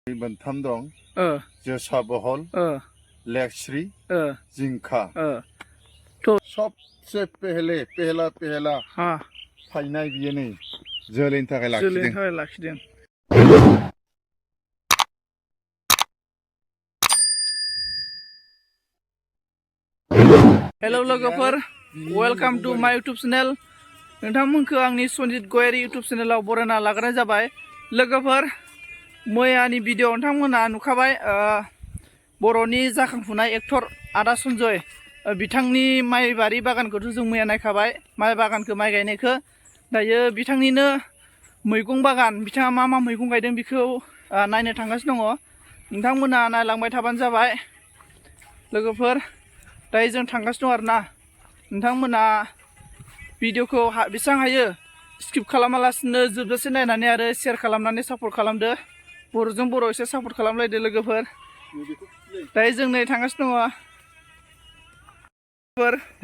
मोनथाम दं जोसा बहल लेस्रि जिंखा सबसे पहला फायनाय बियो नै जोलैनि थाखाय लाखिदों। हेलौ लोगोफोर, वेलकाम टू माय यूट्यूब चैनल। नोंथांमोनखौ आंनि सन्जित गयारि यूट्यूब चैनलाव बरायना लाग्रोनाय जाबाय। लोगोफोर, मैयानि भिडिअ नोंथांमोना नुखाबाय। बर'नि जाखांफुनाय एक्टर आदा सन्जय बिथांनि माइ बारि बागानखौथ' जों मैया नायखाबाय। माइ बागानखौ, माइ गायनायखौ। दायो बिथांनिनो मैगं बागान, बिथाङा मा मा मैगं गायदों बेखौ नायनो थांगासिनो दङ। नोंथांमोना नायलांबाय थाबानो जाबाय। लोगोफोर, दायो जों थांगासिनो दं आरोना। नोंथांमोना भिडिअखौ बेसेबां हायो स्किप खालामालासिनो जोबजासे नायनानै आरो शेयार खालामनानै सापर्ट खालामदो। बर'जों बर' एसे सापर्ट खालामलायदो लोगोफोर। दायो जों नै थांगासिनो दङ।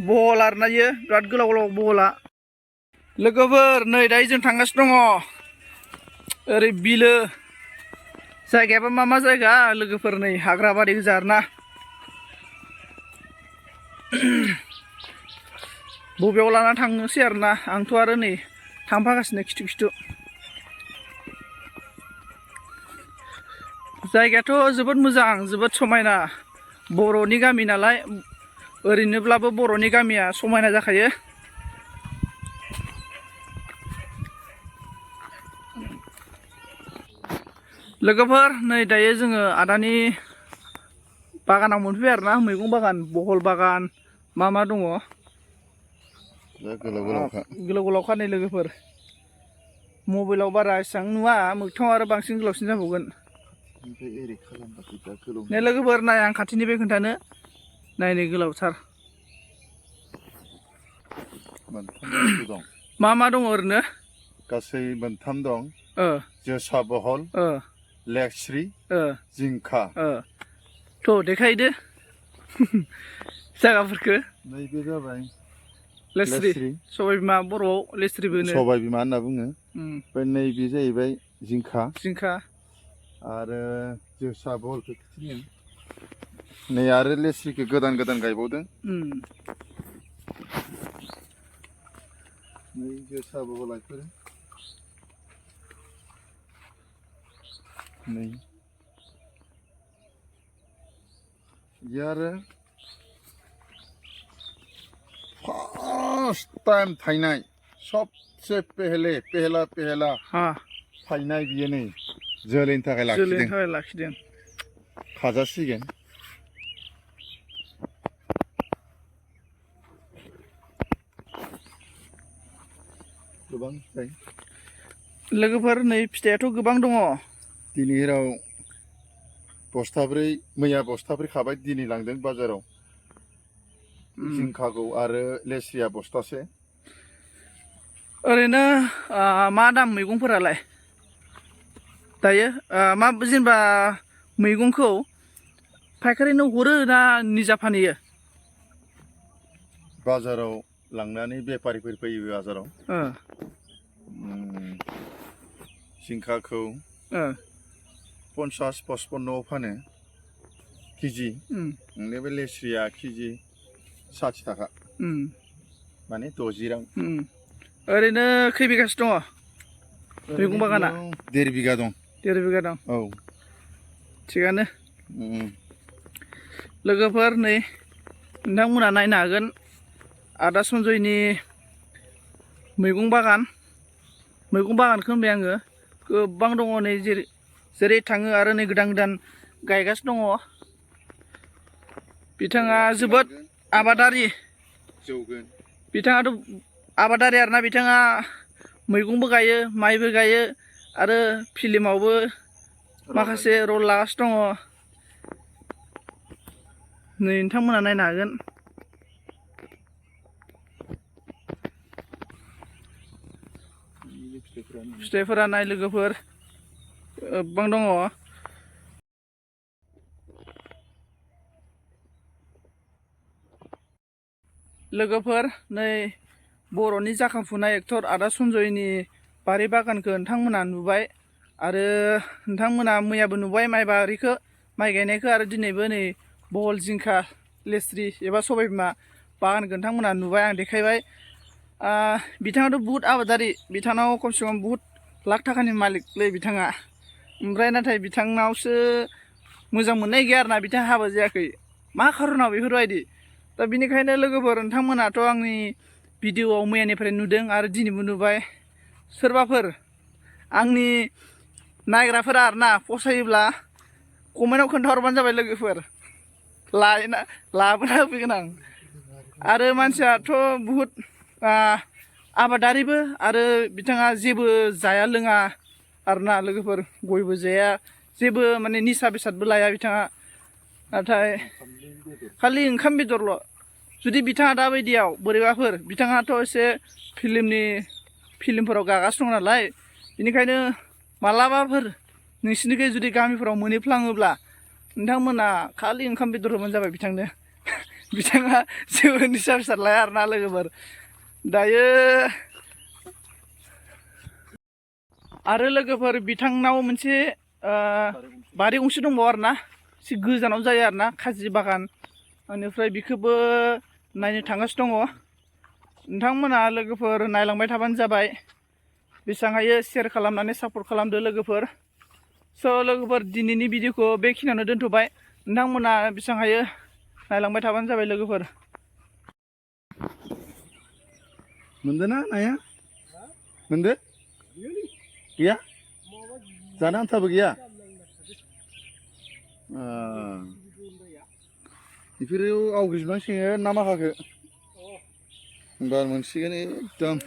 बहल आरोना, इयो बिराद गोलाव गोलाव बहला। लोगोफोर, नै दायो जों थांगासिनो दङ ओरै बिलो। जायगायाबा मा जायगा लोगोफोर, नै हाग्रा बारि गोजा आरोना। बबेयाव लाना थांनोसै आरोना, आंथ' आरो नै थांफागासिनो खिथु। जायगायाथ' जोबोद मोजां, जोबोद समायना। बर'नि गामि नालाय, ओरैनोब्लाबो बर'नि गामिया समायना जाखायो। लोगोफोर, नै दायो जोङो आदानि बागानाव मोनफैबाय आरोना। मैगं बागान, बहल बागान, मा दङ। गोलाव गोलावखा नै लोगोफोर। मबाइलाव बारा एसेबां नुवा, मोगथाङाव आरो बांसिन गोलावसिन जाबावगोन। नै लोगोफोर, नाय आं खाथिनिफ्राय खोन्थानो। नाय नै गोलावथार। मा दङ ओरैनो? गासै मोनथाम दं। जोसा बहल, लेस्रि, जिंखा। थ' देखायदो जायगाफोरखौ। नैबे जाबाय लेस्रि, सबाय बिमा, बर'आव लेस्रिबो होनो। सबाय बिमा होनना बुङो। ओमफ्राय नैबे जाहैबाय जिंखा आरो जोसा बहलखौ खिथिदों। नै आरो लेस्रिखौ गोदान गायबावदों। नै जोसा बहल बेफोरो नै आरो फार्स्ट टाइम थायनाय, सबसे पहला फायनाय बियो नै जोलैनि थाखाय लाखिदों। खाजासिगोन। गोबां फिथाइ लोगोफोर, नै फिथाइयाथ' गोबां दङ। दिनै हराव बस्थाब्रै, मैया बस्थाब्रै खाबाय, दिनै लांदों बाजाराव। जिंखाखौ आरो लेस्रिया बस्थासे। ओरैनो मा दाम मैगंफोरालाय दायो? मा जेनेबा मैगंखौ फायखारिनो हरो ना निजा फानहैयो? बाजाराव लांनानै बेफारिफोर फैयो बाजाराव। जिंखाखौ 50-55 फानो केजि। बे लेस्रिया केजि 60 थाखा, माने 60 रां। ओरैनो खै बिगासो दङ मैगं बागाना? 1.5 बिगा दं। 1.5 बिगा दं। औ, थिगानो। लोगोफोर, नै नोंथांमोना नायनो हागोन आदा सन्जयनि मैगं बागानखौ होनबाय आङो। गोबां दङ, नै जेरै थाङो आरो नै गोदान गायगासिनो दङ। बिथाङा जोबोद आबादारि। बिथाङाथ' आबादारि आरोना। बिथाङा मैगंबो गायो, माइबो गायो आरो फिल्मावबो माखासे रल लागासिनो दङ। नै नोंथांमोना नायनो हागोन। फिथाइफोरा नाय लोगोफोर, गोबां दङ। लोगोफोर, नै बर'नि जाखांफुनाय एक्टर आदा सन्जयनि बारि बागानखौ नोंथांमोना नुबाय। आरो नोंथांमोना मैयाबो नुबाय माइ बारिखौ माइ गायनायखौ आरो दिनैबो नै बहल जिंखा लेस्रि एबा सबाय बिमा बागानखौ नोंथांमोना नुबाय आं देखायबाय बिथाङाथ' बुहुत आबादारि बिथांनाव खमसे खम बुहुत लाख थाखानि मालिकलै बिथाङा ओमफ्राय नाथाय बिथांनावसो मोजां मोननाय गैया आरोना बिथाङा हाबा जायाखै मा खारनाव बेफोरबायदि दा बिनिखायनो लोगोफोर नोंथांमोनाथ' आंनि भिडिअआव मैयानिफ्राय नुदों आरो दिनैबो नुबाय सोरबाफोर आंनि नायग्राफोरा आरोना फसायोब्ला कमेन्टआव खोन्थाहरबानो जाबाय लोगोफोर लाबोना होफैगोन आं आरो मानसियाथ' बुहुत आबादारिबो आरो बिथाङा जेबो जाया लोङा आरोना लोगोफोर गयबो जाया जेबो माने निसा बेसादबो लाया बिथाङा नाथाय खालि ओंखाम बेदरल' जुदि बिथाङा दाबायदियाव बोरैबाफोर बिथाङाथ' एसे फिल्मफोराव गागासिनो दं नालाय बेनिखायनो मालाबाफोर नोंसिनिखै जुदि गामिफोराव मोनहैफ्लाङोब्ला नोंथांमोना खालि ओंखाम बेदर होबानो जाबाय बिथांनो बिथाङा जेबो निसा बेसाद लाया आरोना लोगोफोर दायो आरो लोगोफोर बिथांनाव मोनसे बारि गंसे दंबावो आरोना एसे गोजानाव जायो आरोना खाजि बागान बेनिफ्राय बेखौबो नायनो थांगासिनो दङ नोंथांमोना लोगोफोर नायलांबाय थाबानो जाबाय बेसेबां हायो शेयार खालामनानै सापर्ट खालामदो लोगोफोर स' लोगोफोर दिनैनि भिडिअखौ बेखिनियावनो दोनथ'बाय नोंथांमोना बेसेबां हायो नायलांबाय थाबानो जाबाय लोगोफोर मोनदों ना नाया मोनदो गैया जानो आन्थाबो गैया बेफोरो आवग्रिजोबनांसिगोन ना माखाखो होनबा मोनसिगोन एकदम